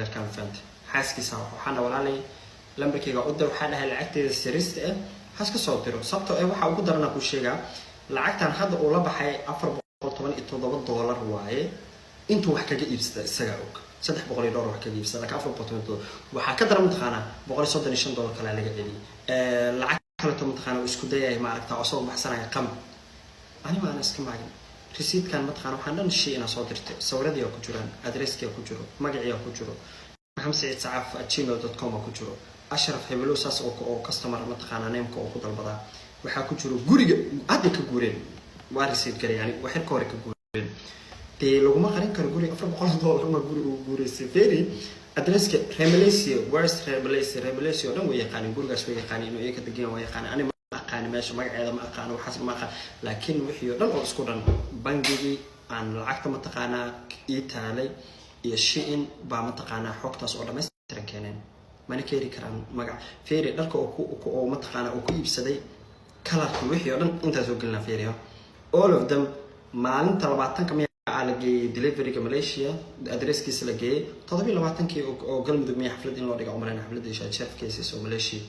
Reerkan fahamtay, xaaskiisa waxaan dha, "Walaalay, lambarkayga u dir." Waxaa dhahay, "Lacagteeda sirista ah haska soo diro." Sababtoo eh, waxaa ugu darana kuu sheegaa, lacagtan hadda uu la baxay $417 waaye. Intuu wax kaga iibsada isagaa og, 300 iyo dhowr wax kaga iibsada, laakiin 417 waxaa ka daran, mataqaanaa, $135 kalea laga celiyay. Lacag kaleto, mataqaana, uu isku dayaya, maaragta, oo soo baxsanaya qam. Ani maana iska maagin receiptkan, mataqaana, waxaan dhan shay inaa soo dirtay. Sawiradii ku jiraan, addresskii ku jiro, magacii ku jiro, maxamed saciid sacaaf@gmail.com ku jiro, Ashraf hebelow saas oo customer, mataqaana, nameka oo ku dalbadaa waxaa ku jiro. Guriga hadda ka guureen, waa receipt garay, yani waxyar ka hore ka guureen. Dee laguma qarin karo guriga $400 ma guri ugu guureysay. Very addresska reer Malaysia, where's reer Malaysia? Reer Malaysia oo dhan way yaqaanin gurigaas, way yaqaanin inuu iyaga degan, waa yaqaanin. Ani ma aqaani meesha, magaceeda ma aqaano, waxaas ma aqaan, laakiin wixii oo dhan oo isku dhan, bangigii aan lacagta, mataqaanaa, ii taalay iyo Shein baa, mataqaanaa, xogtaas oo dhammaystiran keeneen. Mana keeri karaan magac. Feeri dharka oo ku oo, mataqaanaa, uu ku iibsaday, colorka, wixii oo dhan intaas oo gelinaa. Feeriyo all of them. Maalinta 20-ka miya aa la geeyey deliveryga Malaysia, addresskiisa la geeyey 27-kii oo Galmudug miya xaflad in loo dhiga umarayna, xafladda sharafkiisa oo Malaysia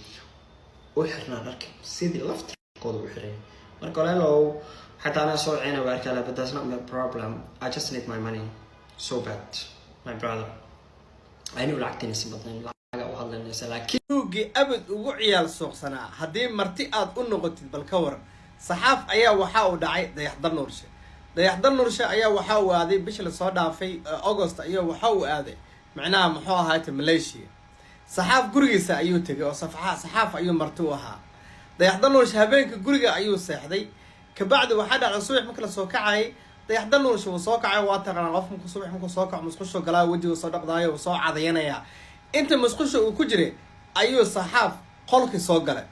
u xirnaa dharka sidii laftirkooda u xiray. Marka walaalow, xataa anaa soo ceyna waa arkaa, but that's not my problem. I just need my money so bad, my brother. I know lacagtiina badnayn, lacaga u hadlanaysa, laakiin Tuuggii abad ugu ciyaal suuqsanaa haddii marti aad u noqotid, bal ka waran? Saxaaf ayaa waxa uu dhacay Dayaxdal Nuurshe. Dayaxdal Nuurshe ayaa waxa uu aaday bishii lasoo dhaafay August ayaa waxa uu aaday, macnaha muxuu ahaayta, Malaysia. Saxaaf gurigiisa ayuu tegay oo Saxaaf ayuu marti u ahaa. Dayaxdal Nuurshe habeenka guriga ayuu seexday. Kabacdi waxaa dhacday, subax marka lasoo kacayay, Dayaxdal Nuurshe wuu soo kacay. Waa taqaanaa, qof markuu subax markuu soo kaco, musqusho galaa, wejiga soo dhaqdaayo, wuu soo cadayanayaa. Inta musqusha uu ku jiray ayuu Saxaaf qolkii soo galay.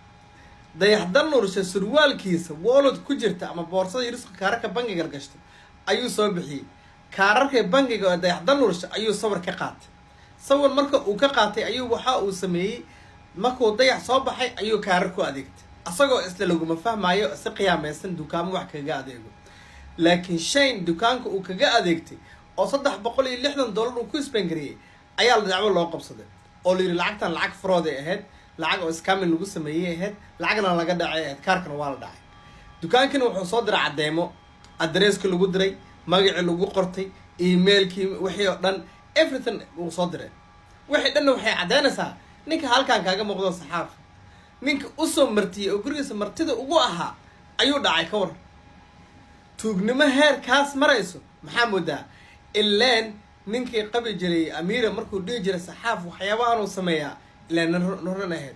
Dayaxdal Nuurshe surwaalkiisa wallet ku jirta ama boorsada yariska kaararka bangiga la gashtay ayuu soo bixiyey. Kaararka bangiga oo Dayaxdal Nuurshe ayuu sawir ka qaatay. Sawir marka uu ka qaatay ayuu waxa uu sameeyey, markuu Dayax soo baxay ayuu kaarar ku adeegtay, asagoo isla laguma fahmayo, si qiyaamaysan dukaamo wax kaga adeego. Laakiin Shein dukaanka uu kaga adeegtay oo $360 uu ku spend gareeyey ayaa la dacwo loo qabsaday oo la yidhi lacagtan lacag fraud ay ahayd, lacag oo scamming lagu sameeyey ahayd, lacagna laga dhacay ahayd, kaarkana waa la dhacay. Dukaankina wuxuu soo diray cadeymo, addresski lagu diray, magacii lagu qortay, emailkii, wixii oo dhan, everything uu soo diray. Wixii dhanna waxay caddeynaysaa ninka halkan kaaga muuqdo, Saxaafa, ninka usoo martiyey oo gurigiisa martida ugu ahaa ayuu dhacay. Ka war tuugnimo heerkaas marayso? Maxaa moodaa ileen ninkii qabi jiray Amiira markuu dhihi jiray Saxaaf waxyaabahan uu sameeyaa, ilaan noran ahayd.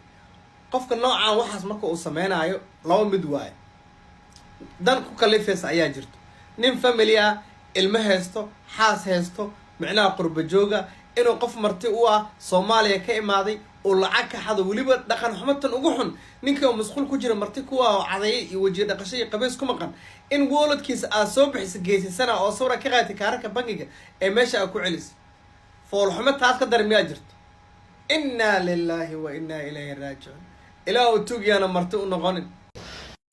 Qofka noocaan waxaas marka uu sameynaayo, laba mid waayo, dan ku kalifaysa ayaa jirto. Nin family ah, ilmo haysto, xaas haysto, micnaha qurba jooga, inuu qof marti u ah Soomaaliya ka imaaday uu lacag ka xado, weliba dhaqan xumatan ugu xun, ninkii oo masquul ku jira, marti kuwa oo cadaya iyo wajiye dhaqasho iyo qabeys ku maqan, in walletkiisa aad soo bixisa, geysasana oo sawra ka qaadatay kaararka bangiga ee meesha aad ku celiso. Foolxumo taas ka dar miyaa jirto? Innaa lilaahi wa innaa ilayhi raajicuun. Ilaahu tuugyaana marti u noqonin.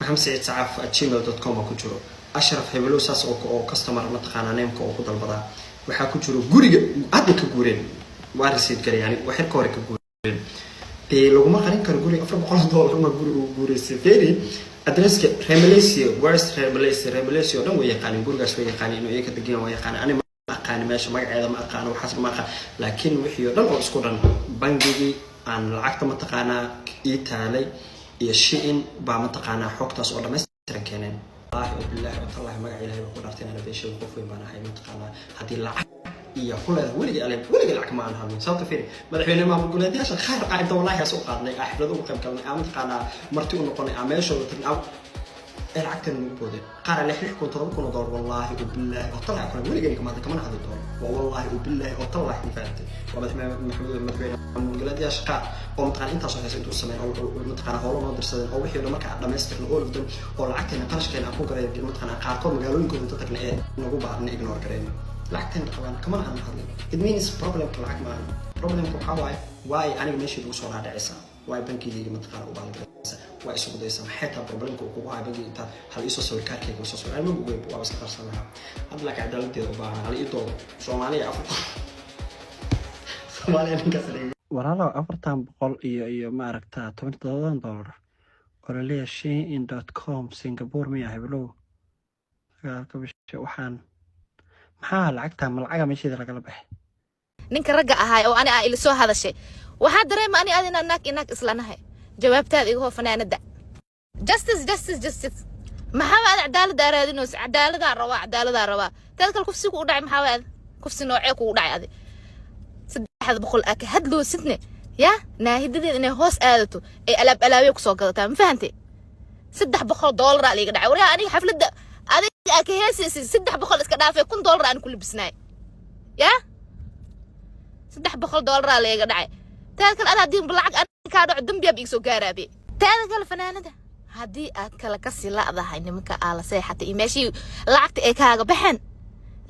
maxamed saciid sacaaf@gmail.com ku jiro, Ashraf hebelow saas oo customer, mataqaanaa, nameka oo ku dalbadaa waxaa ku jiro. Guriga hadda ka guureen, waa receipt garay, yani waxyar ka hore ka guureen. Dee laguma qarin karo guriga $400 ma guri ugu guureysay. Very addresska reer Malaysia, where's reer Malaysia? Reer Malaysia oo dhan way yaqaanin gurigaas, way yaqaanin inuu iyaga degan, waa yaqaanin. Ani ma aqaani meesha, magaceeda ma aqaano, waxaas ma aqaan, laakiin wixii oo dhan oo isku dhan, bangigii aan lacagta, mataqaanaa, ii taalay iyo Shein baa, mataqaanaa, xogtaas oo dhammaystiran keeneen. Wallaahi oo bilaahi oo tallaahi, magaca Ilahay baa ku dhaartay inaan been sheego. Qof weyn baan ahay, mataqaanaa. Haddii lacag iyo ku leedahay, weligii ale weligii lacag ma aan hadlin. Sababta fiiri, madaxweyne maamul goboleedyaasha qaar aa inta wallaahi haas u qaadnay, aa xaflad ugu qayb galnay, aa, mataqaanaa, marti u noqonay, aa meeshooda tagnay, aa ee lacagtan nagu boodeen qaar 6,000, $7,000. Wallaahi oo bilaahi oo tallaahi kale weligeen kama hadlin, kamana hadli doono. Waa wallaahi oo bilaahi oo tallaahi, ma fahamtay? Waa madaxweyne Maxamuud, madaxweyne maamul goboleedyaasha qaar oo, mataqaana, intaasoo heesa intuu sameyn oo, mataqaana, howlo noo dirsadeen oo wixii oo dhan marka aan dhamaystirno, all of them, oo lacagteena qarashkeena aan ku garay, mataqaana, qaarkood magaalooyinkooda inta tagna ee nagu baarna ignore gareyno, lacagteena qabaan, kamana aan hadlin. It means problemka lacag maahan. Problemka waxaa waaye, waayo aniga meeshii lagu soo dhaadhicaysaa, waayo bankigayga, mataqaana, u baalgalaysa, waa isugu daysa. Maxay tahay problemka uu kugu hayo bankiga? Intaa hal iisoo sawir, kaarkayga soo sawir, anigu weyn waa iska qarsan lahaa hadda, laakiin cadaaladeeda u baahan hal ii doodo. Soomaaliya afar Soomaaliya ninkaas. Walaalow, 400 iyo maaragta 17 dollar oo laleeyahay Shein.com, Singapore miya, heblow, 9-ka bisha. Waxaan maxaa lacagtaa? Ma lacaga meesheeda lagala baxay? Ninka ragga ahaay oo ani aa ila soo hadashay, waxaa dareema ani aad inaan naag inaag islanahay. Jawaabtaada iga hoo, fanaanada. Justice, justice, justice. Maxaa aad cadaalada raadinaysa? Cadaaladaa rabaa, cadaaladaa rabaa. Taad kale, kufsigu u dhacay maxaa aad? Kufsi noocee kugu dhacay adi? 300 aa ka hadloosidne ya naahidadeed inay hoos aadato ay alaab alaabay kusoo gadataa, ma fahantay? $300 aa liiga dhacay. Waryaa, aniga xafladda adiga aa ka heesaysid 300 iska dhaafay, $1000 aan ku labisnaay. Ya $300 aa liiga dhacay. Taada kale, ada haddii lacag aniga kaa dhaco, dambiyaab iga soo gaaraabe. Taada kale, fanaanada, haddii aad kala kasi la'dahay nimanka aa la seexatay iyo meeshii lacagta ay kaaga baxeen,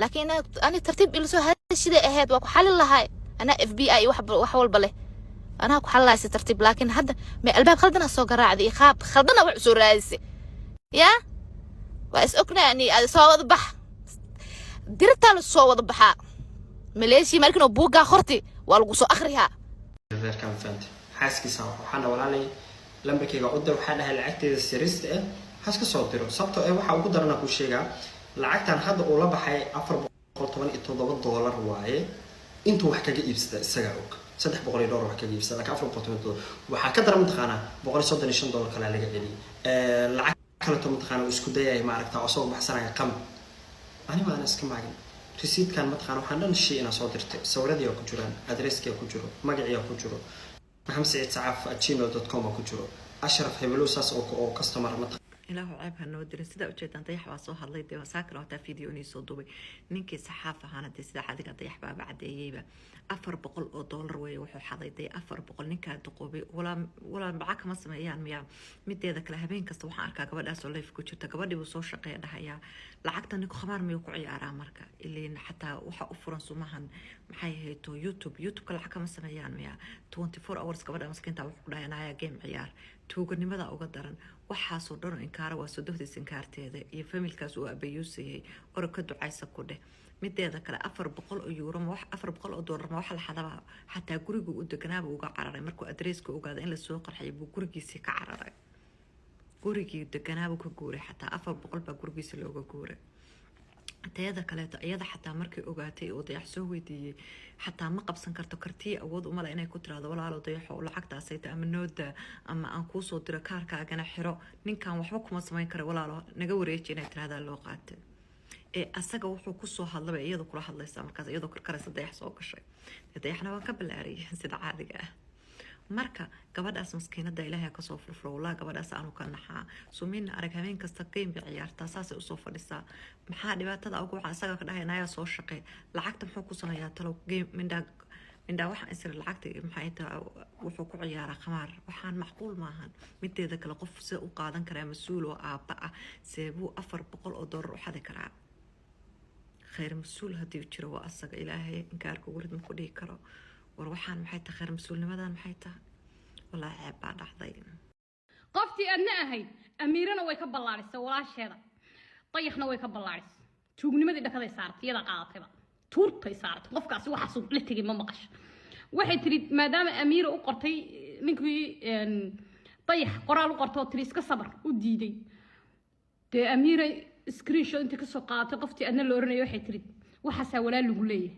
laakiin ani tartiib ila soo hadashiday ahayd, waa ku xalin lahay. Anaa FBI wax wax walba leh, anaa ku xalin lahay si tartiib. Laakiin hadda ma albaab khaldana soo garaacday iyo qaab khaldana wax soo raadisay. Ya waa is ognaa, ani aad soo wada bax, dirtaa la soo wada baxaa. Maleeshiya markin oo buuggaa qorti waa lagu soo akhriyaa. Reerkaan fahamtay xaaskiisa. Waxaan dhaha, walaalay, lambarkayga u dir. Waxaa dhahay lacagteeda sirista ah has ka soo diro. Sababtoo eh waxaa ugu darana kuu sheegaa, lacagtan hadda uu la baxay $417 waaye. Intuu wax kaga iibsada isagaa og, 300 iyo dhowr wax kaga iibsada, laakiin 417 waxaa ka daran, mataqaanaa, $135 kalaa laga celiyay. Lacag kaleto, mataqaana, uu isku dayaya, maaragta, oo asagoo baxsanaya qam. Ani maana iska maagin receiptkan, mataqaana, waxaan dhan shay inaa soo dirtay. Sawiradii ku jiraan, adresskii ku jiro, magacii ku jiro, maxamed saciid sacaaf@gmail.com ku jiro, Ashraf hebelow, saas oo customer. Ilaahu ceeb ha noo dirin. Sidaa ujeedaan, Dayax baa soo hadlay. Dee wasaa kale wataa video inii soo duubay ninkii Saxaaf ahaana. Dee sida cadiga Dayax baaba cadeeyeyba, $400 weeye wuxuu xaday. Dee 400 ninkaa duqoobay walaa walaa lacag kama sameeyaan miyaa? Mideeda kale, habeen kasta waxaan arkaa gabadhaasoo live ku jirta. Gabadhii buu soo shaqeeya dhahayaa. Lacagta ninku khamaar miyuu ku ciyaaraa? Marka ilin xataa waxa u furan sumahan, maxay ahayto, YouTube. YouTube-ka lacag kama sameeyaan miyaa? 24 hours gabadha maskiinta wuxuu ku dhahay, "Naaya, game ciyaar." Tuuganimada uga daran waxaasoo dhan oo inkaara waa sodohdiis inkaarteeda iyo familkaas uu abayuusayay. Orog ka ducaysa ku dheh. Mideeda kale, 400 oo euro ma wax, $400 ma wax la xadaba? Xataa gurigu u deganaaba uga cararay. Markuu adresska ogaada in lasoo qarxiyay buu gurigiisii ka cararay. Gurigii deganaabuu ka guuray. Xataa 400 baa gurigiisa looga guuray. Teeda kaleeto, iyada xataa markay ogaatay oo Dayax soo weydiiyey, xataa ma qabsan karto. Kartiya awood umale inay ku tiraahdo, "Walaalo Dayaxo, lacagtaasayta ama nooda ama aan kuusoo diro, kaarkaagana xiro, ninkan waxba kuma samayn kara, walaalo naga wareeji," inay tirahdaa loo qaatay. Ee asaga wuxuu kusoo hadlaba iyada kula hadlaysaa. Markaas iyadoo karkaraysa Dayax soo gashay. Dayaxna waan ka ballaariyay sida caadiga ah. Marka gabadhaas maskiinada Ilaahay kasoo furfuro. Wallah, gabadhaas aanu ka naxaa. Sumina arag, habeen kasta game bay ciyaartaa, saasay usoo fadhisaa. Maxaa dhibaatada ugu wacan? Isaga ka dhahay, "Nayaa, soo shaqee." Lacagta muxuu ku sameeyaa talow? Game mindhaa mindhaa. Waxaan isiri lacagta maxay tahay? Wuxuu ku ciyaaraa khamaar. Waxaan macquul maahan. Mideeda kale, qof see u qaadan karaa mas-uul oo aabba ah? Seebuu $400 u xadi karaa? Khayr mas-uul haddii jiro waa asaga. Ilaahay inkaarka ugu rid ma ku dhihi karo. War waxaan maxay tahay? Khayr mas-uulnimadan maxay tahay? Walaahi ceeb baa dhacday. Qoftii aadna ahayd, Amiirana way ka ballaadhisay, walaasheeda Dayaxna way ka ballaadhisay. Tuugnimadii dhakaday saartay, iyadaa qaadatayba, tuurtay saartay. Qofkaasi waxaasuu la tegay ma maqasho. Waxay tiri, maadaama Amiira u qortay ninkii Dayax qoraal u qortay oo tiri, "Iska sabar," u diiday. Dee Amiira screenshot intii kasoo qaadatay qoftii adna la oranaya, waxay tiri, "Waxaasaa walaal lagu leeyahay,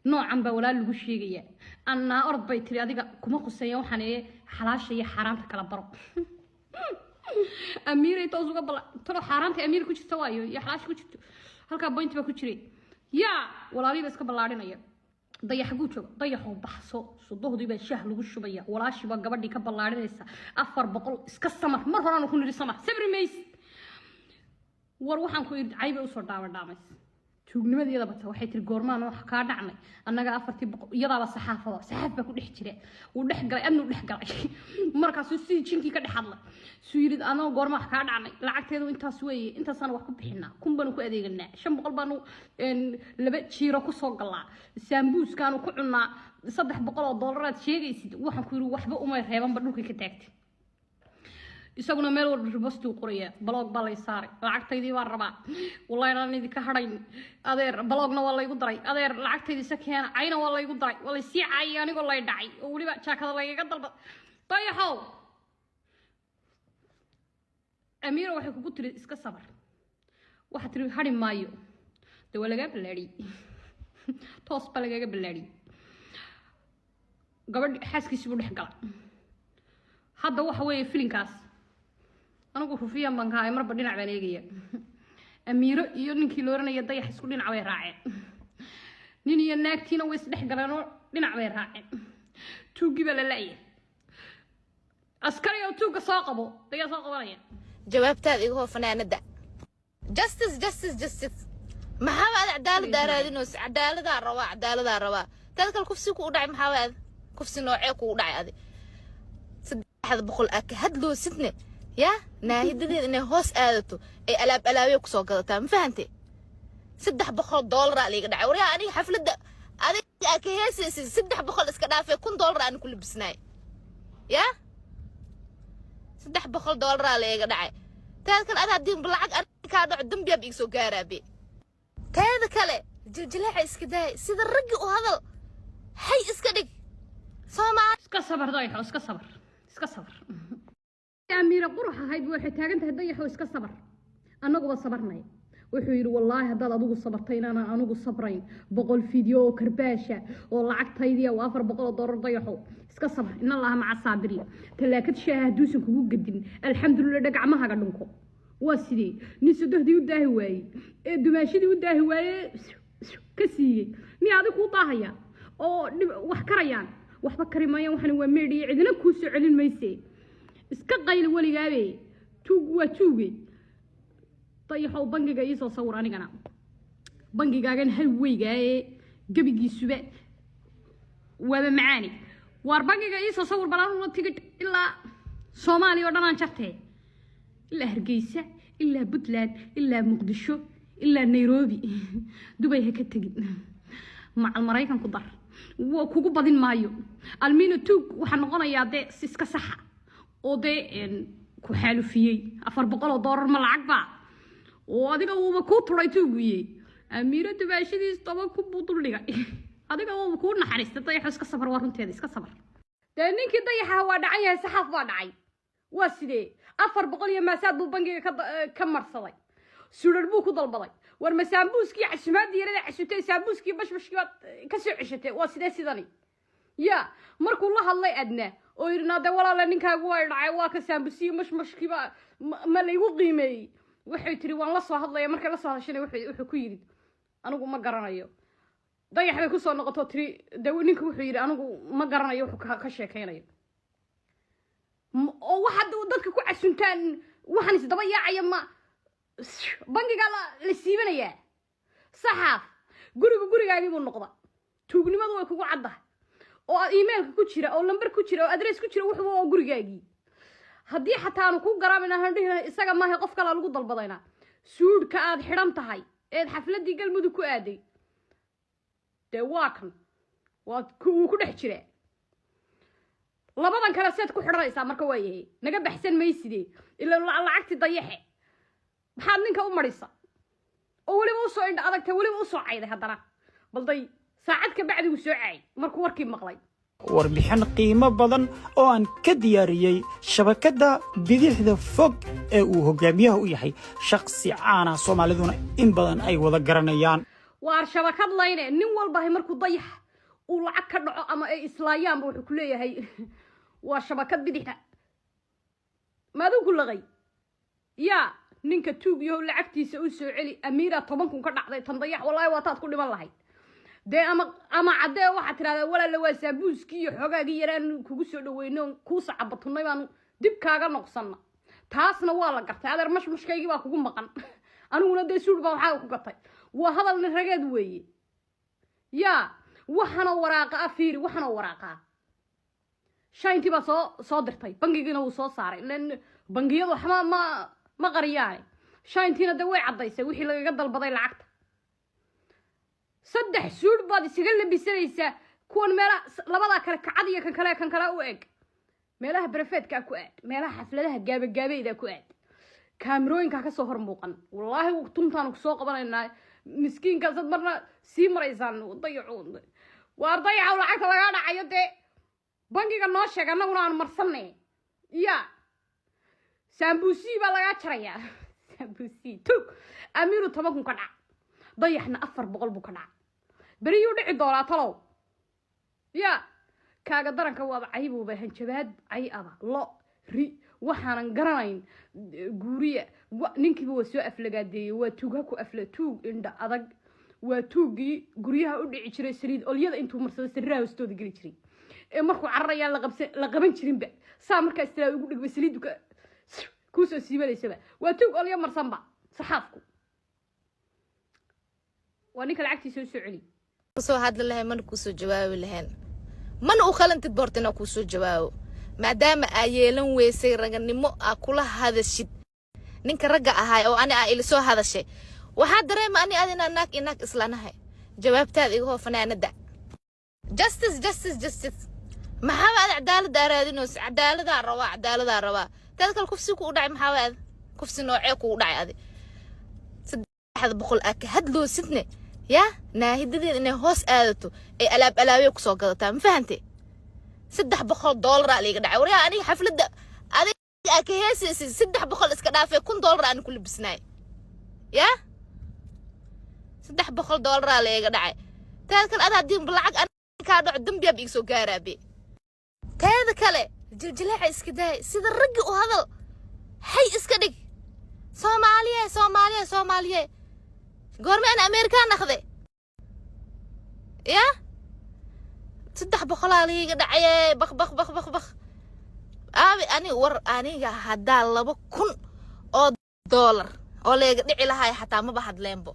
noocan baa walaal lagu sheegayaa." Annaa orod bay tiri, adiga kuma quseeya waxaan ee xalaasha iyo xaaraanta kala baro. Amiiray toos uga bala talo. Xaaraanta Amiir ku jirta waayo iyo xalaasha ku jirto, halkaa point baa ku jiray. Yaa walaalihii baa iska ballaadhinaya. Dayax guu jooga, Dayaxoo baxso. Sodohdii baa shaah lagu shubaya, walaashii baa gabadhii ka ballaadhinaysa. 400 iska samar, mar horaanu ku nidhi samar, sabri maysid. War waxaan ku idhi, caybay usoo dhaawandhaamaysa tuugnimadeeda bata. Waxay tiri, "Goormaan wax kaa dhacnay annaga 400?" Iyadaaba saxaafada, saxaaf baa ku dhex jira. Wuu dhex galay, adnuu dhex galay. Markaasuu sidii jinkii ka dhex hadlay, suu yidhi, "Annaga goorma wax kaa dhacnay? Lacagteedu intaas weeye, intaasaan wax ku bixinaa, 1000 baanu ku adeeganaa, 500 baanu laba jiiro kusoo galaa, saambuuskaanu ku cunnaa. $300 aad sheegaysid." Waxaan ku yidhi, waxba umay reebanba, dhulkay ka taagtay. Isaguna meel walba ribostuu qoraya: "Block baa lay saaray, lacagtaydii baan rabaa, wallahi inaan idinka hadhayn adeer, blockna waa laygu daray adeer, lacagtaydii se keena, cayna waa laygu daray, waa laysii caayay, anigoo lay dhacay oo weliba jaakada laygaga dalba." Dayaxow, Amiira waxay kugu tiri iska sabar, waxaa tiri hadhi maayo. De waa lagaa ballaadhiyey, toos baa lagaaga ballaadhiyey. Gabadh xaaskiisii buu dhex galay. Hadda waxa weeye filinkaas anigu rufiyan baan ka ahay, marba dhinac baan eegaya. Amiiro iyo ninkii la oranaya Dayax isku dhinac bay raaceen, nin iyo naagtiina way isdhex galeen oo dhinac bay raaceen. Tuuggii baa la la'yahay. Askari oo tuugga soo qabo dayaa soo qabanaya. Jawaabtaada iga hoo, fanaanada. Justice, justice, justice. Maxaa aad cadaalada raadinaysa? Cadaaladaa rabaa, cadaaladaa rabaa. Taada kale, kufsi ku dhacay maxaa aad? Kufsi noocee kugu dhacay adi? 300 aa ka hadloosidne yaa naahidadeeda inay hoos aadato ay alaab alaabyo kusoo gadataa, ma fahante? 300 doolaraa liiga dhacay. Waryaa, aniga xafladda adiga aa ka heesaysid 300 iska dhaafee, $1000 aan ku labisnaay. Yaa 300 doolaraa liiga dhacay. Taada kale, ada haddii lacag aniga kaa dhaco, dembiyaab iga soo gaaraabe. Taada kale, jiljileeca iska daay, sida raggi u hadal, hay iska dhig Soomaali. Iska sabar Dayaxo, iska sabar, iska sabar. Amiira qurux ahayd waxay taagan tahay: "Dayaxo, iska sabar, annaguba sabarnay." Wuxuu yidhi: "Wallaahi haddaad adigu sabartay inaanan anigu sabrayn. 100 video oo karbaasha oo lacagtaydiya waa $400. Dayaxo, iska sabar, in Allaha maca saabiriin." Talaakad shaaha hadduusan kugu gedin, alxamdulillah, dhagacmahaga dhunko. Waa sidee nin sodohdii u daahi waayey ee dumaashadii u daahi waaye ka siiyey, miya adig kuu daahaya oo wax karayaan? Waxba kari maayaan. Waxani waa meedhiye, cidina kuu soo celin mayse. Iska qayli weligaabe, tuug waa tuuge. Dayaxow, bangiga iisoo sawir anigana, bangigaagan halweygaaye gebigiisuba waaba macaani. Waar bangiga iisoo sawir balanuna tigidh ilaa Soomaaliya oo dhan aan jartee, ilaa Hargeysa, ilaa Puntland, ilaa Muqdisho, ilaa Nairobi, Dubay ha ka tegin, macal Maraykan ku dar, waa kugu badin maayo. Almiino tuug waxaa noqonayaa dee si iska saxa oo dee ku xaalufiyey. $400 ma lacag baa? Oo adiga uuba kuu turay tuuguye. Amiiro dubaashadiis 10,000 buu duldhigay, adiga uuba kuu naxariistay. Dayaxo, iska sabar, waa runteeda, iska sabar. Dee ninkii Dayaxaha waa dhacan yahay, Saxaaf baa dhacay. Waa sidee? 400 iyo maasaad buu bangiga ka marsaday, surar buu ku dalbaday. War ma saambuuskii casumaadii yarada casutay, saambuuskii bashbashkii baad ka soo ceshatay? Waa sidee sidani? Ya markuu la hadlay adna oo yidhi: "Naade walaale, ninkaagu waa dhacay, waa ka saambusiyi mashmashkiiba ma laygu qiimeeyey?" Waxay tiri: "Waan la soo hadlaya." Markay la soo hadashana wuxuu ku yidhi: "Anigu ma garanayo." Dayax bay kusoo noqoto, tiri de ninka wuxuu yidhi: "Anigu ma garanayo wuxuu ka sheekaynayo." Oo waxaad dadka ku casuntaan, waxaan isdaba yaacaya, ma bangigaa la siibanayaa? Saxaaf, gurigu gurigaagii buu noqda. Tuugnimadu way kugu caddahay oo emailka ku jira oo lambar ku jira oo address ku jira, wuxuba waa gurigaagii. Haddii xataa aanu ku garaamin ahaan dhihi isaga maaha, qof kalaa lagu dalbadaynaa. Suudhka aad xidhan tahay eed xafladdii Galmudug ku aaday dee waa kan, waa wuu ku dhex jiraa. Labadan kale seed ku xidhanaysaa marka? Waa yahay, naga baxsan mayside ila lacagtii Dayaxe. Maxaad ninka u marisa oo weliba usoo indha adagtay, weliba usoo cayday haddana? Balday saacad ka bacdigu soo caay markuu warkii maqlay. Warbixin qiimo badan oo aan ka diyaariyey shabakadda bidixda fog ee uu hogaamiyaha u yahay shakhsi caana, Soomaaliduna in badan ay wada garanayaan. Waar shabakad layne, nin walbahay markuu Dayax uu lacag ka dhaco ama ay islaayaanba wuxuu ku leeyahay waa shabakad bidixda. Maaduu ku laqay? Yaa ninka tuug yahow, lacagtiisa u soo celi. Amiira 10,000 ka dhacday tan Dayax, wallaahi waa taad ku dhiman lahayd dee. Ama caddee waxaad tidhahdaa: "Walaala, waa saabuuskii iyo xoogaagii yaraan kugu soo dhaweyno, kuu sacabatunay, baanu dib kaaga noqsanna." Taasna waa la gartay. Adeer, mashmashkaygii baa kugu maqan, aniguna dee suur baa waxaa ku gatay. Waa hadal nin rageed weeye. Yaa waxanoo waraaqa ah? Fiiri, waxanoo waraaqa ah shayntii baa soo dirtay, bangigiina wuu soo saaray. Ilan bangiyadu waxma ma qariyaane. Shayntiina dee way caddaysay wixii lagaga dalbaday lacagta. Saddex suudh baad isaga labisanaysaa, kuwan meela labadaa kale kacad iyo kan kale u eg. Meelaha barafeedkaa ku aad, meelaha xafladaha gaabagaabaydaa ku aad, kaamirooyinkaa kasoo hor muuqan. Wallaahi tuntaanu kusoo qabanaynaa. Miskiinkaasaad marna sii maraysaan. Dayacu waar, dayacaw, lacagta lagaa dhacayo dee bangiga noo sheeg, annaguna aan marsanay. Ya saambuusii baa lagaa jarayaa, saambuusii tug. Amiiru 10,000 ka dhac, Dayaxna 400 buu ka dhac. Beriyuu dhici doonaa talow? Ya kaaga daranka waaba caybuuba, hanjabaad cay aba lo ri waxaanan garanayn guuriya. Ninkiiba waa soo aflagaadeeyey. Waa tuug, ha ku afla tuug indha adag. Waa tuuggii guryaha u dhici jiray, saliid olyada intuu marsado sariiraha hoostooda geli jiray, ee markuu cararayaan la qabsan la qaban jirinba. Saa markaa istilaa ugu dhigba, saliidu ka kuusoo siibanaysaba. Waa tuug olyo marsanba saxaafku. Waa ninka lacagtiisa soo celi. Soo hadli lahayn, mana kuusoo jawaabi lahayn, mana u qalantid boorta inaa kuusoo jawaabo, maadaama aa yeelan weysay raganimo aa kula hadashid ninka ragga ahaay oo ani aa ila soo hadashay. Waxaa dareema ani ad inaa naag iyo naag islanahay. Jawaabtaada iga hoo, fanaanada. Justice, justice, justice. Maxaaba ad cadaalada raadinaysa? Cadaaladaa rabaa, cadaaladaa rabaa. Taada kale, kufsi kuu dhacay maxaaba? Ad kufsi noocee kugu dhacay? Adi 300 aa ka hadloosidne, yaa naahidadeed inay hoos aadato ay alaab alaabey kusoo gadataa. Ma fahante? $300 aa liiga dhacay. Waryaa, aniga xafladda adiga aa ka heesaysid 300 iska dhaafay, $1000 aan ku labisnaay. Yaa $300 aa liiga dhacay. Taada kale, ad haddii lacag aniga kaa dhaco, dembiyaaba iga soo gaaraabe. Teeda kale, jiljileeca iska daay, sida raggi u hadal, hay iska dhig. Soomaaliye, Soomaaliye, Soomaaliye, goorme aan Ameerikaan naqde? Ya 300-aa liiga dhacaye. Bak bak bak bak bak. Aabi ani war, aniga haddaa $2,000 oo leega dhici lahaay xataa maba hadleenbo.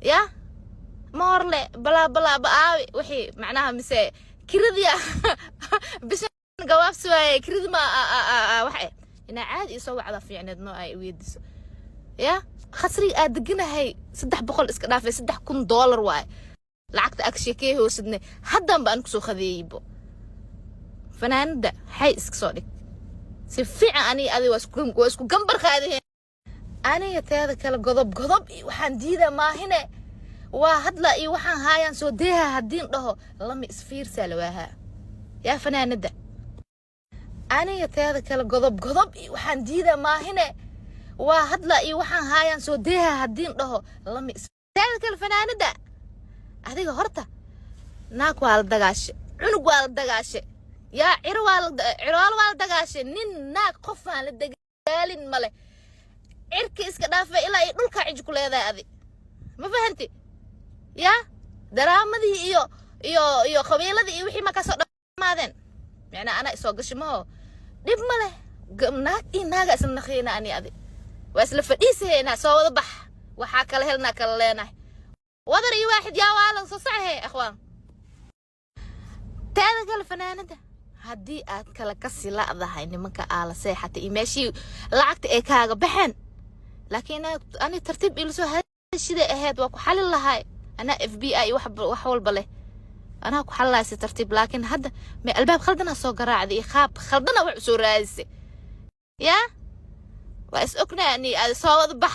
Ya moorle balaa balaa ba. Aabi wixii macnaha mise kiradii bishan gabaabsi waaye, kiradi ma wax eh inaa caadi isoo wacda fiicneed noo ay weydiiso. Ya khasriga aad deganahay 300 iska dhaafay, $3,000 waaye lacagta ag sheekee hoosidne. Haddan ba aan kusoo khadeeyeybo. Fanaanada xay iska soo dhig si fiican. Aniga adiga waa isku gambar qaadaheen. Aniga teeda kale, godob godob iyo waxaan diida maahine, waa hadla iyo waxaan haayaan soo deeha. Haddiin dhaho lama isfiirsaa lawaahaa. Yaa fanaanada, aniga teeda kale, godob godob iyo waxaan diida maahine, waa hadla iyo waxaan haayaan soo deeha. Haddiin dhaho lama is teeda kale, fanaanada, adiga horta naag waa la dagaashe, cunug waa la dagaashe, yaa ciro waa la cirool waa la dagaashe, nin naag qofaan la dagaalin male. Cirka iska dhaafay ilaa iyo dhulkaa ciji ku leedahay adi. Ma fahanti? Yaa daraamadii iyo qabiiladii iyo wixii ma kasoo dhammaadeen? Micnaa anaa isoo gashay maho, dhib ma leh. Naag iyo naaga isla naqiyna, ani adi waa isla fadhiisahaynaa. Soo wada bax, waxaa kala helnaa kala leenahay. Wadar iyo waaxid yaa waalan soo saxhe akhwaan. Teeda kale, fanaanada, haddii aad kala kasi la'dahay nimanka aa la seexatay iyo meeshii lacagta ay kaaga baxeen, laakiin ani tartiib ila soo hadashiday ahayd, waa ku xalin lahay. Anaa FBI wax walba leh, anaa ku xalin lahay si tartiib. Laakiin hadda ma albaab khaldana soo garaacday iyo qaab khaldana wax usoo raadisay. Yaa waa is ognaa ani aad. Soo wada bax,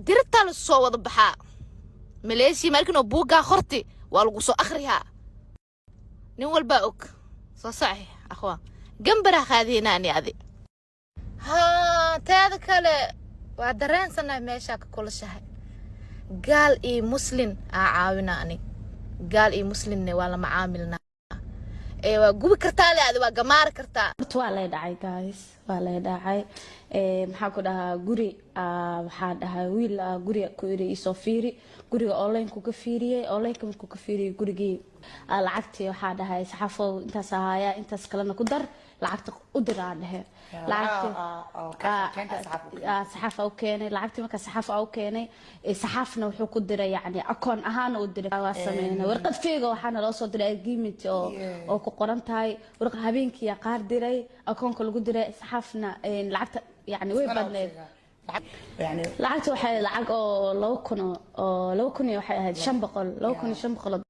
diribtaa la soo wada baxaa. Maleeshiya markin oo buuggaa qorti waa lagu soo akhriyaa, nin walbaa og. Soo saci akhwaan, gambaraa qaadiyna ani adi. Haa, teeda kale, waa dareensanahay meeshaa ka kulashahay. Gaal iyo muslin aa caawina anig, gaal iyo muslimne waa la macaamilnaa. Ee waa gubi kartaa le, adi waa gamaari kartaa. Horta waa lay dhacay, guys, waa lay dhacay. Maxaa ku dhahaa, guri waxaa dhahay wiil guriga ku iri isoo fiiri guriga. Online-ku ka fiiriyey. Online-ka markuu ka fiiriyey gurigii, lacagtii waxaa dhahay, "Saxafow, intaas ahaaya, intaas kalena ku dar, lacagta u dir," aa dhehe. Lacagtii saxaafa u keenay. Lacagtii markaa saxaafa u keenay, saxaafna wuxuu ku diray, yacni akoon ahaan u diray. Waa sameynay warqad feega, waxaana loo soo diray agreement oo ku qoran tahay warqad. Habeenkii qaar diray akoonka lagu diray saxaafna. Lacagta yacni way badneyd. Lacagta waxay lacag oo 2,000 oo 2,000 iyo waxay ahayd 500, 2,500.